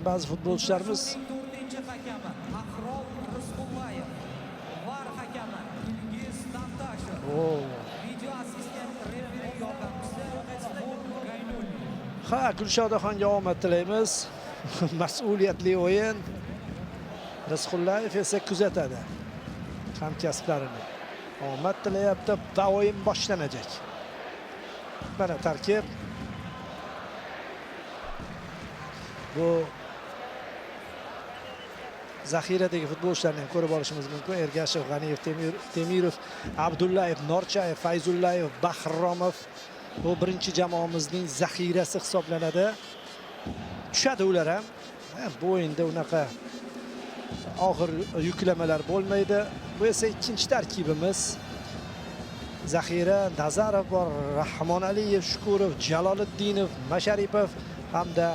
Ba'zi futbolchilarimiz 4-hakami Ahror Rizqullayev, VAR hakami Ilgiz Tantashev, video assistent referi yordamchisi Timur Gaynullin. Ha, Gulshodaxonga omad tilaymiz. Mas'uliyatli o'yin. Rizqullayev esa kuzatadi hamkasblarini. Omad tilayapti va o'yin boshlanajak. Mana tarkib. Bu zaxiradagi futbolchilarni ham ko'rib olishimiz mumkin. Ergashev, G'aniyev, Temirov, Abdullayev, Norchayev, Fayzullayev, Bahromov. Bu birinchi jamoamizning zaxirasi hisoblanadi. Tushadi ular ham. Bu o'yinda unaqa og'ir yuklamalar bo'lmaydi. Bu esa ikkinchi tarkibimiz. Zaxira Nazarov bor, Rahmonaliyev, Shukurov, Jaloliddinov, Masharipov hamda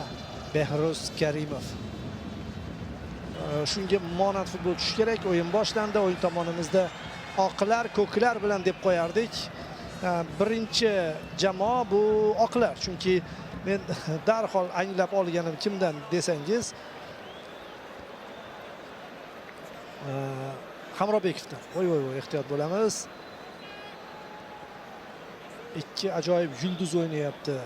Behruz Karimov. Shunga monand futbol tushish kerak. O'yin boshlandi. O'yin tomonimizda oqlar, ko'klar bilan deb qo'yardik. Birinchi jamoa bu oqlar, chunki men darhol anglab olganim kimdan desangiz, Hamrobekovdan. Voy voy voy, ehtiyot bo'lamiz. Ikki ajoyib yulduz o'ynayapti.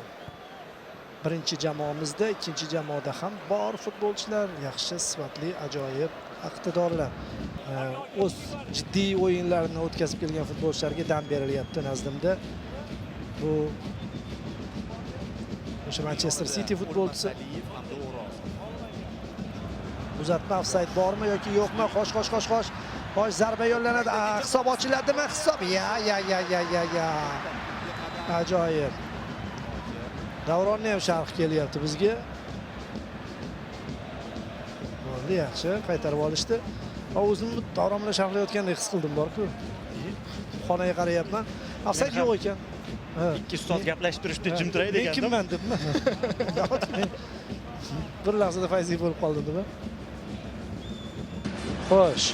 Birinchi jamoamizda, ikkinchi jamoada ham bor futbolchilar, yaxshi, sifatli, ajoyib iqtidorlar. O'z jiddiy o'yinlarini o'tkazib kelgan futbolchilarga dam berilyapti nazdimda. Bu o'sha Manchester City futbolchisi. Uzatma, ofsayd bormi yoki yo'qmi? Xo'sh, xo'sh, xo'sh, xo'sh. Xo'sh, zarba yo'llanadi. Hisob ochiladimi? Hisob. Ya, ya, ya, ya, ya, ya. Ajoyib. Davronni ham sharh kelyapti bizga. Bo'ldi, yaxshi, qaytarib olishdi. Va o'zimni Davron bilan sharhlayotgandek his qildim bor-ku. Xonaga qarayapman. Ofsayd yo'q ekan. Ikki ustoz gaplashib turishdi, jim turaydi Men ekan. kimman debmi? Bir lahzada Fayziy bo'lib qoldim deb. Xo'sh.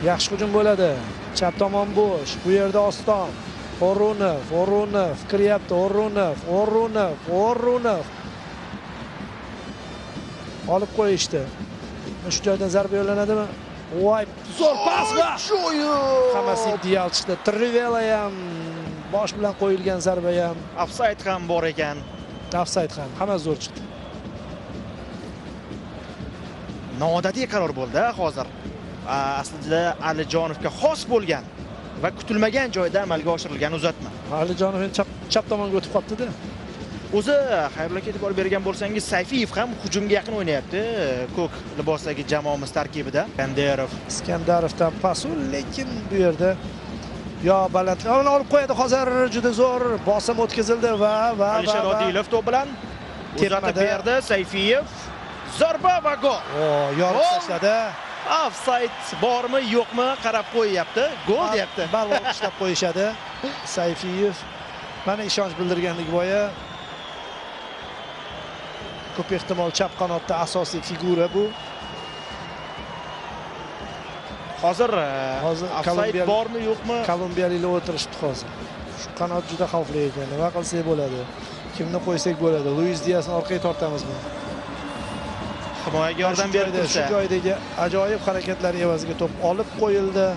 Yaxshi hujum bo'ladi. Chap tomon bo'sh. Bu yerda Oston. O'runov, O'runov kiryapti. O'runov, O'runov, O'runov. Olib qo'yishdi. Shu joydan zarba yo'llanadimi? Voy, zo'r pas va hammasi ideal chiqdi. Trivela ham, bosh bilan qo'yilgan zarba ham, Ofsayd ham bor ekan. Ofsayd ham, hammasi zo'r chiqdi. Noodatiy qaror bo'ldi hozir. Aslida Alijonovga xos bo'lgan va kutilmagan joyda amalga oshirilgan uzatma. Alijonov endi chap tomonga o'tib qolibdi-da. O'zi Xayrullo aka e'tibor bergan bo'lsangiz, Sayfiyev ham hujumga yaqin o'ynayapti ko'k libosdagi jamoamiz tarkibida. Iskandarov. Iskandarovdan pas, lekin bu yerda yo baland olib qo'yadi hozir, juda zo'r bosim o'tkazildi va va Alisher Odilov to'p bilan uzatib berdi Sayfiyev. Zarba va gol. O, yorib tashladi. Ofsayd bormi, yo'qmi qarab qo'yyapti. Gol deyapti. Baribir ishlab qo'yishadi. Sayfiyev mana ishonch bildirganlik boya. Ko'p ehtimol chap qanotda asosiy figura bu. Hozir ofsayd bormi, yo'qmi? Kolumbiyaliklar o'tirishdi hozir. Shu qanot juda xavfli ekan. Nima qilsak bo'ladi? Kimni qo'ysak bo'ladi? Luis Diasni orqaga tortamizmi? Himoyaga yordam berib tursa. Shu joydagi ajoyib harakatlar evaziga to'p olib qo'yildi.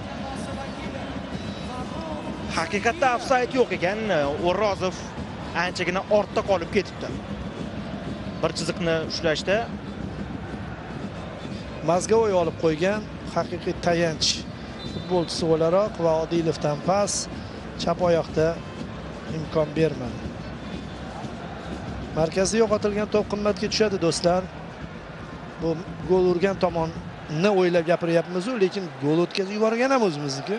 Haqiqatda ofsayd yo'q ekan. O'rozov anchagina ortda qolib ketibdi. Bir chiziqni ushlashda Mazgavoy olib qo'ygan haqiqiy tayanch futbolchisi o'laroq va Odilovdan pas chap oyoqda imkon bermadi. Markazda yo'qotilgan to'p qimmatga tushadi do'stlar. Bu gol urgan tomonni o'ylab gapiryapmiz-u, lekin gol o'tkazib yuborgan ham o'zimizniki.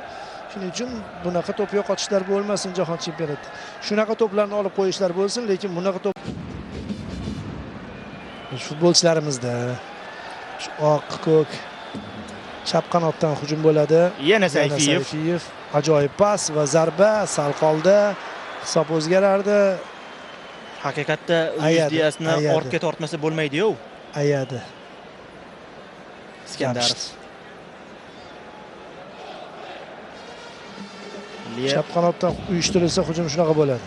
Shuning uchun bunaqa to'p yo'qotishlar bo'lmasin jahon chempionatida. Shunaqa to'plarni olib qo'yishlar bo'lsin, lekin bunaqa to'p futbolchilarimizda shu oq, ko'k chap qanotdan hujum bo'ladi. Yana Sayfiyev. Sayfiyev ajoyib pas va zarba, sal qoldi. Hisob o'zgarardi. Haqiqatda Luis Diasni ortga tortmasa bo'lmaydi-yu. Ayadi. Iskandarov. Chap qanotdan uyushtirilsa hujum shunaqa bo'ladi.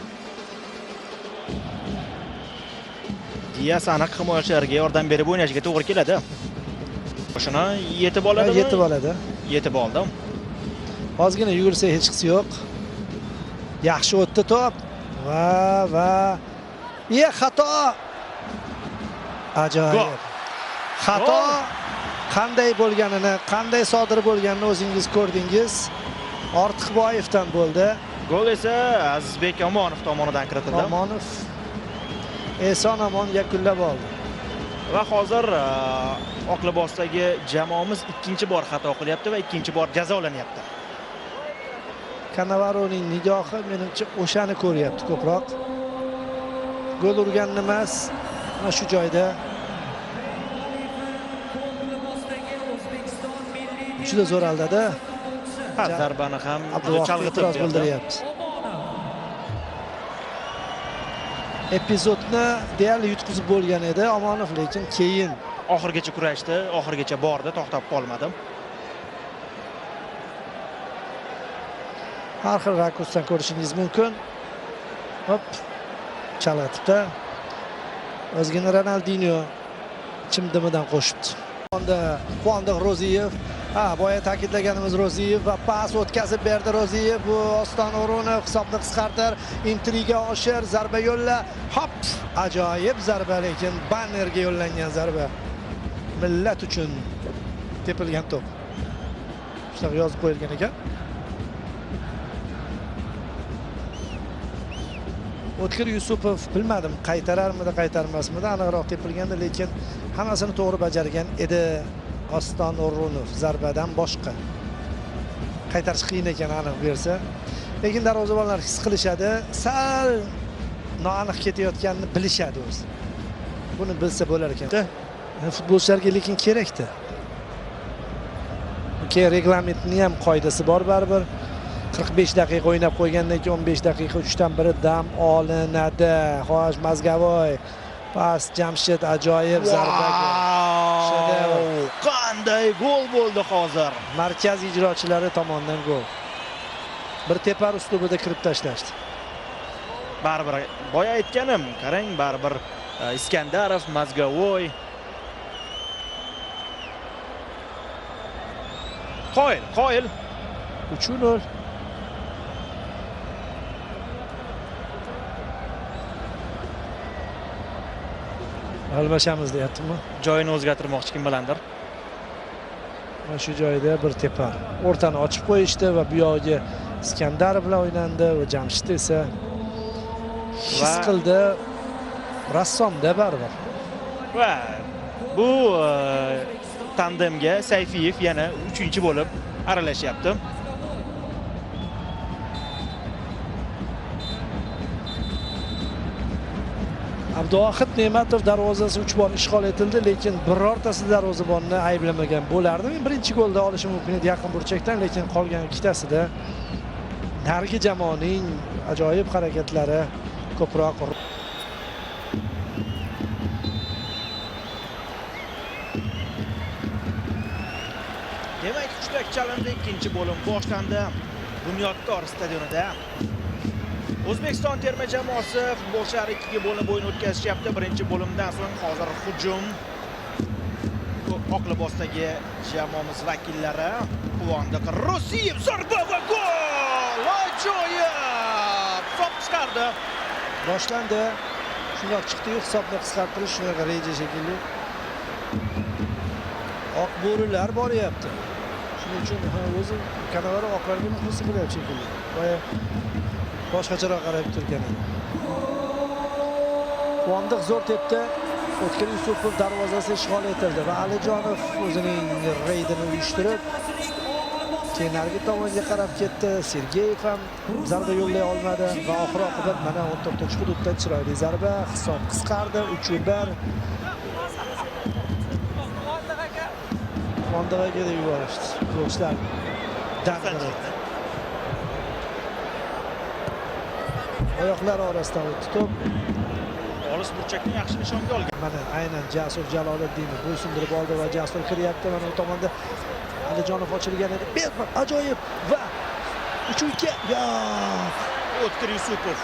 Dias aniq himoyachilarga yordam berib o'ynashiga to'g'ri keladi. Shuni yetib oladimi? Yetib oladi. Yetib oldi. Ozgina yugursa hechqisi yo'q. Yaxshi o'tdi to'p. Va xato. Ajoyib. Xato qanday bo'lganini, qanday sodir bo'lganini o'zingiz ko'rdingiz. Ortiqboyevdan bo'ldi. Gol esa Azizbek Omonov tomonidan kiritildi. Omonov eson omon yakunlab oldi. Va hozir oq libosdagi jamoamiz ikkinchi bor xato qilyapti va ikkinchi bor jazolanyapti. Cannavaroning nigohi menimcha o'shani ko'ryapti ko'proq. Gol urganini emas, mana shu joyda juda zo'r aldadi. Ha, zarbani ham chalg'itib bildiryapti. Epizodni deyarli yutqizib bo'lgan edi Omonov, lekin keyin oxirgacha kurashdi, oxirgacha bordi, to'xtab qolmadi. Har xil rakursdan ko'rishingiz mumkin. Hop, chalg'itibdi. O'zgina Ronaldinho chimdimidan qo'shibdi. Onda Quvondiq Ro'ziyev. Ha, boya ta'kidlaganimiz Ro'ziyev va pas o'tkazib berdi Ro'ziyev. Bu Oston O'runov hisobni qisqartir, intriga oshir, zarba yo'lla. Hop, ajoyib zarba, lekin bannerga yo'llangan zarba. Millat uchun tepilgan to'p. Shunaqa yozib qo'yilgan ekan. O'tkir Yusupov bilmadim qaytararmidi, qaytarmasmidi, aniqroq tepilganda, lekin hammasini to'g'ri bajargan edi Oston O'runov zarbadan boshqa. Qaytarish qiyin ekan aniq bersa. Lekin darvozabonlar his qilishadi, sal noaniq ketayotganini bilishadi o'zi. Buni bilsa bo'lar ekan. Futbolchilarga lekin kerakdi. Keyin reglamentning ham qoidasi bor baribir. 45 daqiqa o'ynab qo'ygandan keyin 15 daqiqa 3 dan 1 dam olinadi. Xo'sh, Mazgavoy pas, Jamshid ajoyib zarba. Shedevr. Qanday gol bo'ldi hozir. Markaz ijrochilari tomonidan gol. Bir tepar uslubida kirib tashlashdi. Baribir boya aytganim, qarang, baribir Iskandarov, Mazgavoy. Qoyil, qoyil. 3-0. Almashamiz deyaptimi? Joyini o'zgartirmoqchi kim bilandir. Mana shu joyda bir tepar. O'rtani ochib qo'yishdi va bu yog'iga Iskandarov bilan o'ynandi va Jamshid esa his qildi. Rassomda baribir. Va bu tandemga Sayfiyev yana 3-chi bo'lib aralashyapti. Abduvohid Ne'matov darvozasi 3 bor ishg'ol etildi, lekin birortasi darvozabonni ayblamagan bo'lardi. Men birinchi golda olishi mumkin edi yaqin burchakdan, lekin qolgan ikkitasida narigi jamoaning ajoyib harakatlari ko'proq. Demak, hushtak chalindi, ikkinchi bo'lim boshlandi. Bunyodkor stadionida O'zbekiston terma jamoasi futbolchilari ikkiga bo'linib o'yin o'tkazishyapti. Birinchi bo'limdan so'ng hozir hujum oq libosdagi jamoamiz vakillari Quvondiq Ro'ziyev zarba va gol! Ajoyib! Hisob qisqardi. Boshlandi. Shundoq chiqdi-yu, hisobni qisqartirish shunaqa reja shekilli. Oq bo'rilar boryapti. Shuning uchun o'zi Cannavaro oqlarga muxlislik qilyapti shekilli. Boya boshqacharoq qarab turgan edi. Quvondiq zo'r tepdi. O'tkir Yusupov darvozasi ishg'ol etildi va Alijonov o'zining reydini uyushtirib kenargi tomonga qarab ketdi. Sergeyev ham zarba yo'llay olmadi va oxir oqibat mana 14-hududda chiroyli zarba, hisob qisqardi 3-1. Quvondiq aka deb yuborishdi futbolchilar. Oyoqlar orasidan o'tdi to'p. Olis burchakni yaxshi nishonga olgan. Mana aynan Jasur Jaloliddinov bo'ysundirib oldi va Jasur kiryapti. Mana u tomonda Alijonov ochilgan edi. Bergman ajoyib va 3-2. Yo'q. O'tkir Yusupov.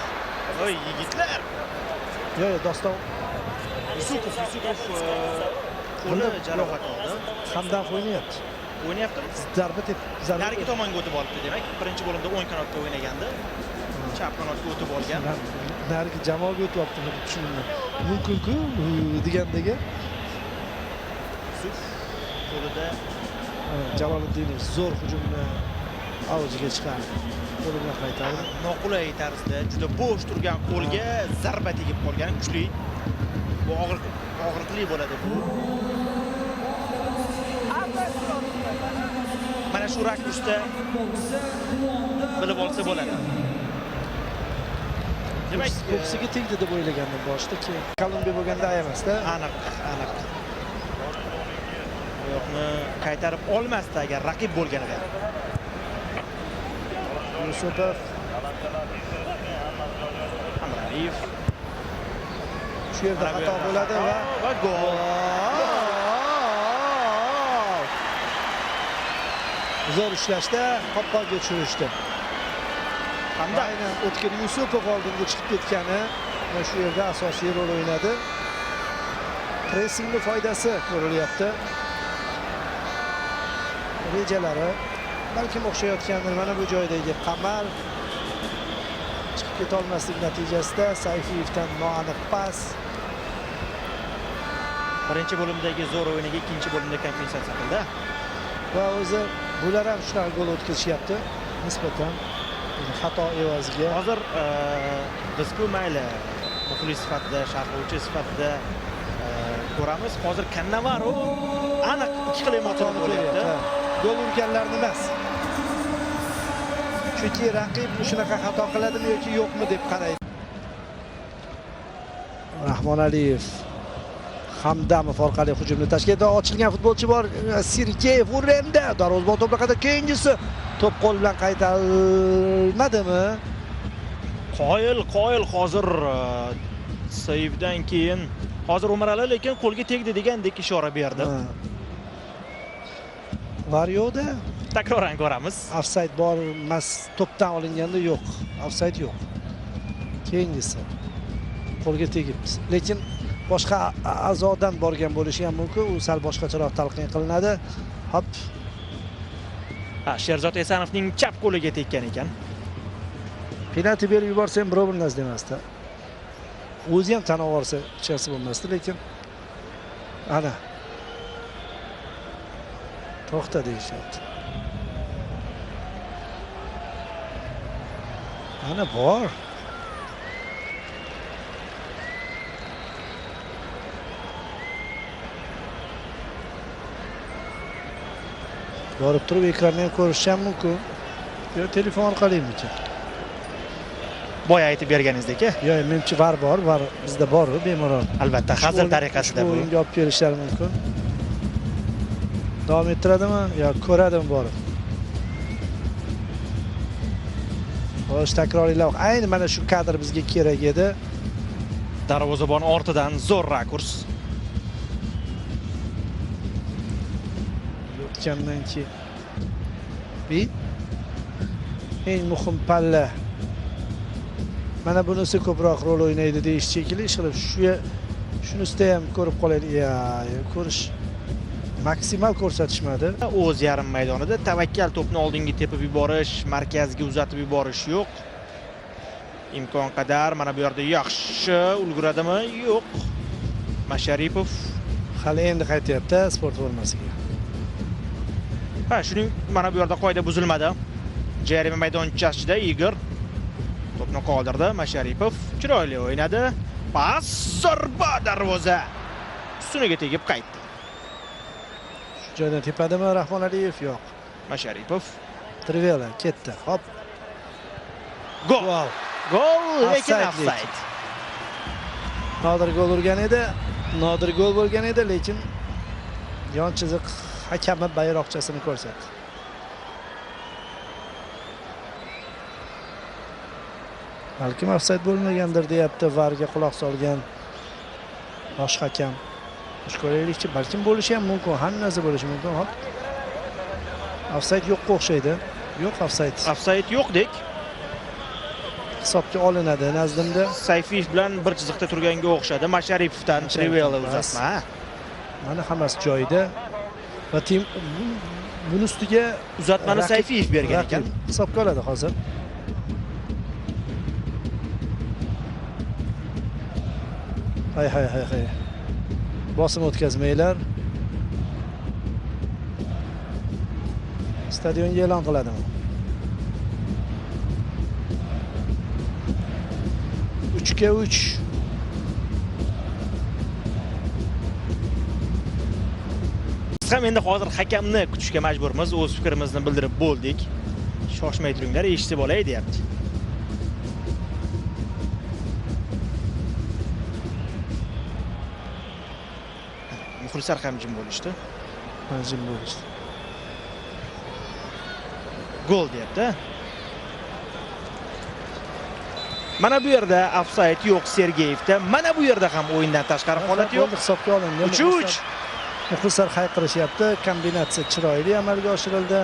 Voy yigitlar. Yo'q, Doston Yusupov qo'li jarohat oldi. Hamdam o'ynayapti. O'ynayaptimi? Zarba tep, zarba. Narigi tomonga o'tib olibdi demak. Birinchi bo'limda o'ng qanotda o'ynagandi. Chap qanotga o'tib olgan. Narigi jamoaga o'tib olibdi deb tushundim. Mumkin-ku degandagi. Yusuf qo'lida Jaloliddinov zo'r hujumni avjiga chiqardi. Qo'li bilan qaytardi. Noqulay tarzda juda bo'sh turgan qo'lga zarba tegib qolgan, kuchli. Bu og'riqli bo'ladi bu. Mana shu rakursda bilib olsa bo'ladi. Demak, ko'ksiga tegdi deb o'ylagandim boshida, keyin Kolumbiya bo'lganda ayamasda. Aniq, aniq. Oyoqni qaytarib olmasdi agar raqib bo'lganida. Yusupov, Amraliyev. Shu yerda xato bo'ladi va gol. Zo'r ishlashda qopqonga tushirishdi. Hamda aynan O'tkir Yusupov oldinga chiqib ketgani mana shu yerda asosiy rol o'ynadi. Pressingning foydasi ko'rilyapti. Rejalari balkim o'xshayotgandir. Mana bu joydagi Qamar chiqib keta olmaslik natijasida Sayfiyevdan noaniq pas. Birinchi bo'limdagi zo'r o'yiniga ikkinchi bo'limda kompensatsiya qildi. Va o'zi bular ham shunaqa gol o'tkazishyapti nisbatan xato evaziga. Hozir biz-ku mayli muxlis sifatida, sharhlovchi sifatida ko'ramiz. Hozir Cannavaro aniq ikki xil emotsiyada bo'lyapti. Gol urganlarni emas. Chunki raqib shunaqa xato qiladimi yoki yo'qmi deb qaraydi. Rahmon Aliyev Hamdamov orqali hujumni tashkil etdi. Ochilgan futbolchi bor. Sergeyev urindi. Darvozabon to'pga qadar keyingisi to'p qo'l bilan qaytarilmadimi? Qoyil hozir Saifdan keyin hozir Umar Ali lekin qo'lga tegdi degandek ishora berdi. Var yo'qda. Takroran ko'ramiz. Ofsayd bor emas, to'pdan olinganda yo'q. Ofsayd yo'q. Keyingisi qo'lga tegibdi. Lekin boshqa a'zodan borgan bo'lishi ham mumkin. U sal boshqacharoq talqin qilinadi. Hop. Ha, Sherzod Esanovning chap qo'liga tekkan ekan. Penalti berib yuborsa ham birov bir narsa demasdi. O'zi ham tan olsa hech narsa bo'lmasdi, lekin ana to'xta deyishyapti. Ana bor. Borib turib ekranni ham ko'rish ham mumkin. Yo telefon orqalimikan? Boya aytib berganingizdek. Yo'q, menimcha var bor, var bizda bor, bemalol. Albatta, hazil tariqasida bu. O'yinga olib kelishlari mumkin. Davom ettiradimi yo ko'radimi borib? Xo'sh, takroriylar. Ayni mana shu kadr bizga kerak edi. Darvozabon ortidan zo'r rakurs. O'tgandan keyin eng muhim palla. Mana bunisi ko'proq rol o'ynaydi deyish shekilli. Ishqilib shunisida ham ko'rib qolaylik. Ya, ko'rish maksimal ko'rsatishmadi. O'z yarim maydonida tavakkal to'pni oldinga tepib yuborish, markazga uzatib yuborish yo'q. Imkon qadar mana bu yerda yaxshi ulguradimi? Yo'q. Masharipov hali endi qaytyapti sport formasiga. Ha, shuning mana bu yerda qoida buzilmadi. Jarima maydonchasida Igor to'pni qoldirdi. Masharipov chiroyli o'ynadi. Pas, zarba, darvoza ustuniga tegib qaytdi. Shu joydan tepadimi Rahmon Aliyev? Yo'q. Masharipov Trivela ketdi. Hop. Gol. Gol, lekin ofsayd. Nodir gol urgan edi. Nodir gol bo'lgan edi, lekin yon chiziq hakami bayroqchasini ko'rsatdi. Balkim ofsayd bo'lmagandir deyapti VARga quloq solgan bosh hakam. Ko'raylikchi, balkim bo'lishi ham mumkin, hamma narsa bo'lishi mumkin. Hop. Ofsayd yo'qqa o'xshaydi. Yo'q ofsayd. Ofsayd yo'qdek. Hisobga olinadi nazdimda. Sayfiyev bilan bir chiziqda turganga o'xshadi. Masharipovdan Trivela uzatma. Mana hammasi joyida. Va buni ustiga uzatmani Sayfiyev bergan ekan. Hisobga oladi hozir. Hay hay hay hay. Bosim o'tkazmanglar. Stadionga e'lon qiladimi? 3-3. Biz ham endi hozir hakamni kutishga majburmiz. O'z fikrimizni bildirib bo'ldik. Shoshmay turinglar, eshitib olay deyapti. Muxlislar ham jim bo'lishdi. Jim bo'lishdi. Gol deyapti. Mana bu yerda ofsayd yo'q Sergeyevda. Mana bu yerda ham o'yindan tashqari holat yo'q. Hisobga olindi. 3-3. Muxlislar hayqirishyapti. Kombinatsiya chiroyli amalga oshirildi.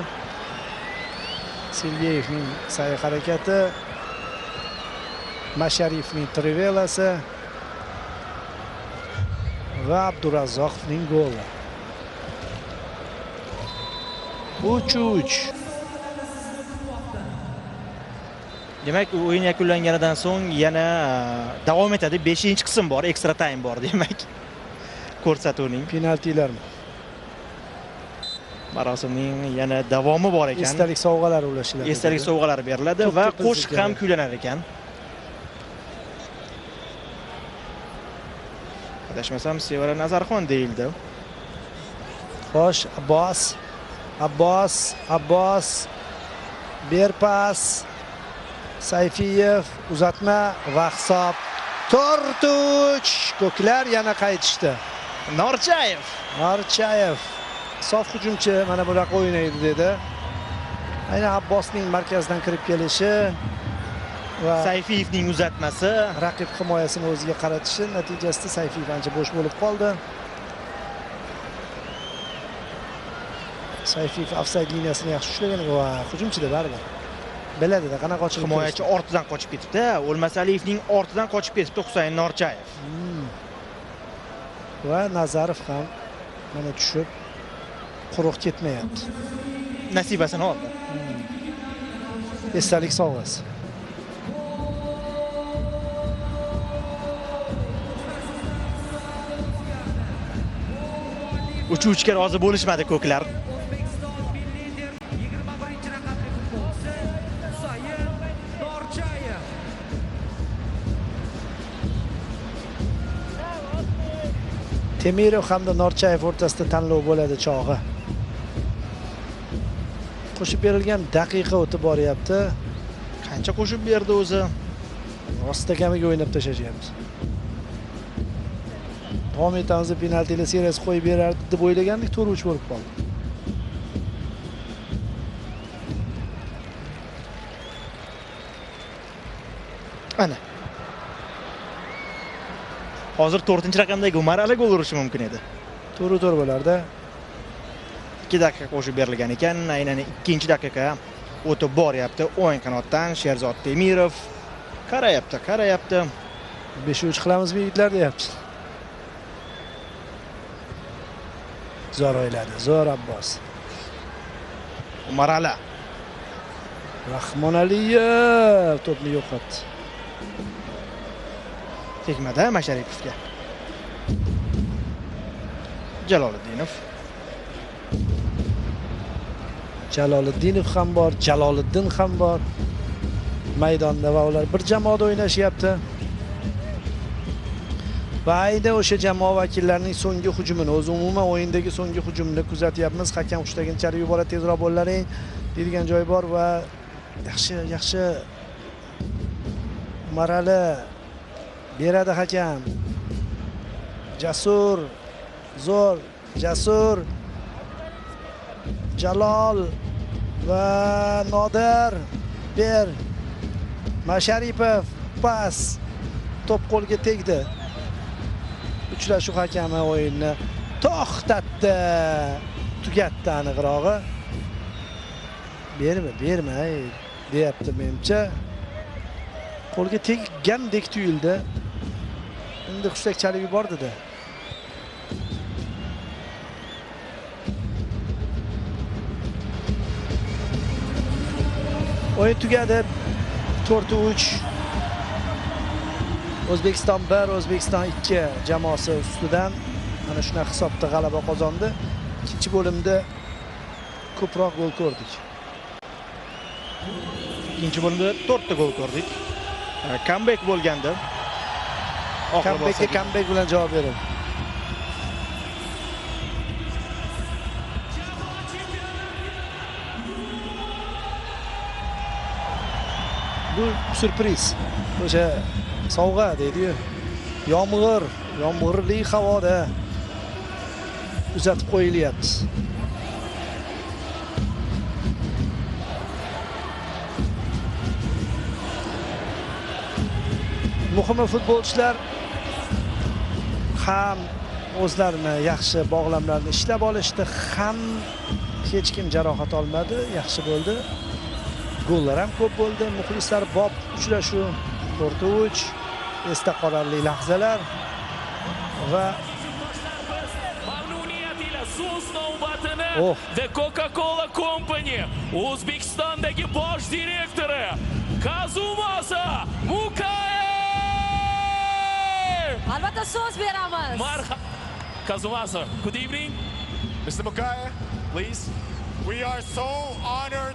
Sergeyevning sa'y harakati, Masharifning trivelasi va Abdurazzoqovning goli. 3-3. Demak, o'yin yakunlanganidan so'ng yana davom etadi. 5-qism bor, ekstra taym bor demak. Ko'rsatuvning penaltilarmi? Marosimning yana davomi bor ekan. Esdalik sovg'alari ulashiladi. Esdalik sovg'alari beriladi va qo'shiq ham kuylanar ekan. Adashmasam Sevara Nazarxon deyildi. Xo'sh, Abbos, Abbos, Abbos ber pas. Sayfiyev uzatma va hisob 4-3. Ko'klar yana qaytishdi. Norchayev. Norchayev sof hujumchi mana bunaqa o'ynaydi dedi. Aynan Abbosning markazdan kirib kelishi va Sayfiyevning uzatmasi, raqib himoyasini o'ziga qaratishi natijasida Sayfiyev ancha bo'sh bo'lib qoldi. Sayfiyev ofsayd liniyasini yaxshi ushlagan va hujumchida baribir biladida qanaqa ochilib himoyachi ortidan qochib ketibdi. O'lmasaliyevning ortidan qochib ketibdi Husayn Norchayev. Va Nazarov ham mana tushib quruq ketmayapti. Nasibasini oldi. Esdalik sovg'asi. Uch-uchga rozi bo'lishmadi ko'klar. Temirov hamda Norchayev o'rtasida tanlov bo'ladi chog'i. Qo'shib berilgan daqiqa o'tib boryapti. Qancha qo'shib berdi o'zi? Rostda kamiga o'ynab tashlashyapti. Davom etamiz, penaltilar seriyasi qo'yib berardi deb o'ylagandik, 4-3 bo'lib qoldi. Ana. Hozir 4-raqamdagi Umarali gol urishi mumkin edi. 4-4 bo'lardi. 2 daqiqa qo'shib berilgan ekan. Aynan 2-daqiqa o'tib boryapti. O'ng qanotdan Sherzod Temirov qarayapti, qarayapti. 5-3 qilamizmi yigitlar deyapti. Zo'r o'yladi, zo'r Abbos. Umarali. Rahmonaliyev to'pni yo'qotdi. Tegmadi Masharipovga. Jaloliddinov. Jaloliddinov ham bor, Jaloliddin ham bor maydonda va ular bir jamoada o'ynashyapti. Va ayni o'sha jamoa vakillarining so'nggi hujumini, o'zi umuman o'yindagi so'nggi hujumini kuzatyapmiz. Hakam hushtagincha chalib yuboradi, tezroq bo'llaring deydigan joy bor va yaxshi, yaxshi Umarali beradi hakam. Jasur, zo'r, Jasur, Jalol va Nodir ber. Masharipov pas, to'p qo'lga tegdi. Uchrashuv hakami o'yinni to'xtatdi, tugatdi aniqrog'i. Berma, berma deyapti menimcha. Qo'lga teggandek tuyuldi. Endi hushtak chalib yubordi-da. O'yin tugadi. 4-3. O'zbekiston 1, O'zbekiston 2 jamoasi ustidan mana shunaqa hisobda g'alaba qozondi. Ikkinchi bo'limda ko'proq gol ko'rdik. Ikkinchi bo'limda 4 ta gol ko'rdik. Comeback bo'lgandi. Comebackka comeback bilan javob berildi. Bu surpriz. O'sha sovg'a deydi-yu. Yomg'ir, yomg'irli havoda uzatib qo'yilyapti. Muhimi futbolchilar ham o'zlarini yaxshi bog'lamlarni ishlab olishdi, ham hech kim jarohat olmadi, yaxshi bo'ldi. Gollar ham ko'p bo'ldi. Muxlislar bob uchrashuv 4-3, esda qolarli lahzalar va so'z navbatini The Coca-Cola Company O'zbekistondagi bosh direktori Kazumasa Mukai. Albatta so'z beramiz. Marhaba Kazumasa, good evening. Mr. Mukai, please. We are so honored.